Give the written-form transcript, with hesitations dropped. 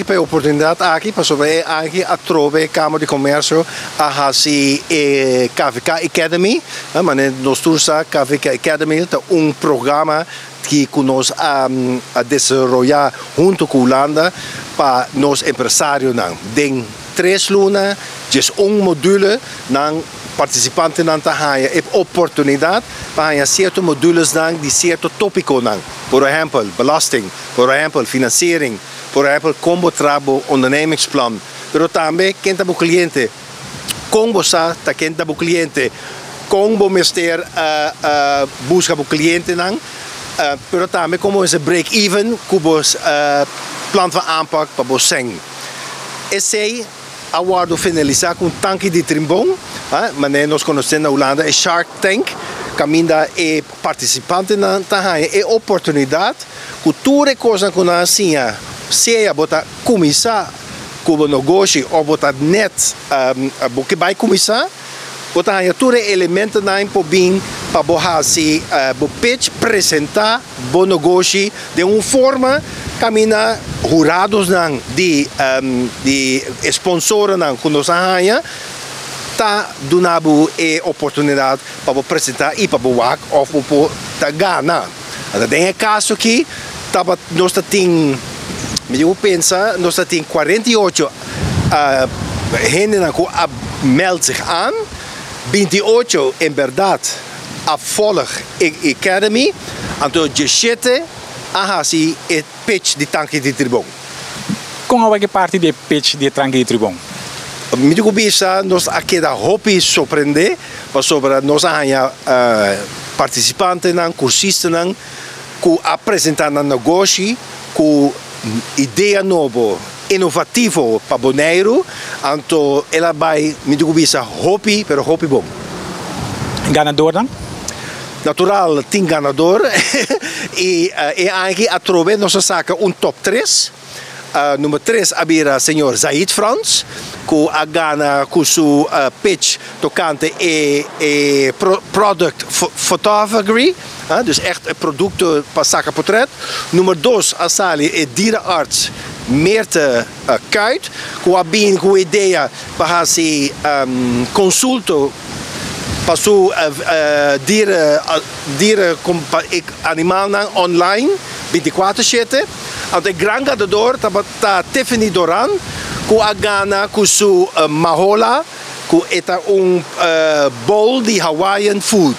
Pa e oportunidat aki, pasobra e aki atrobe Kamer di Komersio a hasi e KVK Academy. Manera nos tur sa, KVK Academy ta un programa ki ku nos a desaroyá huntu ku Hulanda pa nos empresarionan. Den 3 luna, 11 module, nan partisipantenan ta haña e oportunidat pa haña sierto modulesnan di sierto tópikonan. Por ehèmpel, belasting, por ehèmpel, financiering, por ehèmpel, kon bo traha ondernemingsplan. Pero tambe, ken ta bo kliente? Kon bo sa ta ken ta bo kliente? Kon bo mester buska bo klientenan? Pero tambe kon bo break even ku bo plan van aanpak pa bo sèn. Esei a wòrdu finalisá ku tanki di tribon, manera nos konosé na Hulanda, e Shark Tank, kaminda e partisipantenan ta haña e oportunidat ku tur e kos ku nan siña, sea bo ta kuminsá ku bo negoshi òf bo ta net bo ke bai kuminsá, bo ta haña tur e elementonan por bin pa bo hasi bo pitch, presentá bo negoshi di un forma kaminda huradonan di sponsornan ku nos a haña ta duna bo e oportunidat pa bo presentá i pa bo wak òf bo ta gana. Den e kaso aki, taba, nos tin, mi pensa, nos tin 48 hende ku a meld zich aan, 28 en bèrdat a volg e Academy, anto 17 a hasi e pitch di tanki di tribon. Kon a parti di pitch di tanki di tribon? Mi ta bisa, nos a keda hopi sorprendé pasobra nos a haña partisipantenan, kursistanan ku a presentá nan negoshi ku idea nobo, inovativo pa Boneiru, anto el a bai, mi ta bisa, hopi, pero hopi bon. Ganadornan? Natural, tin ganador i aki atrobe nos a saka un top 3. Number 3 a bira señor Zaid Frans, ku a gana ku su pitch tokante e product photography, dus echt e produkto pa saka portrèt. Number 2 a sali e dierenarts Meerte Kuit, ku a bin ku idea pa hasi konsulto pa su dieren, animalnan online 24/7. Anto e gran ganador ta Tiffany Doran, ku a gana ku su Mahola, ku ta un bowl di Hawaiian food.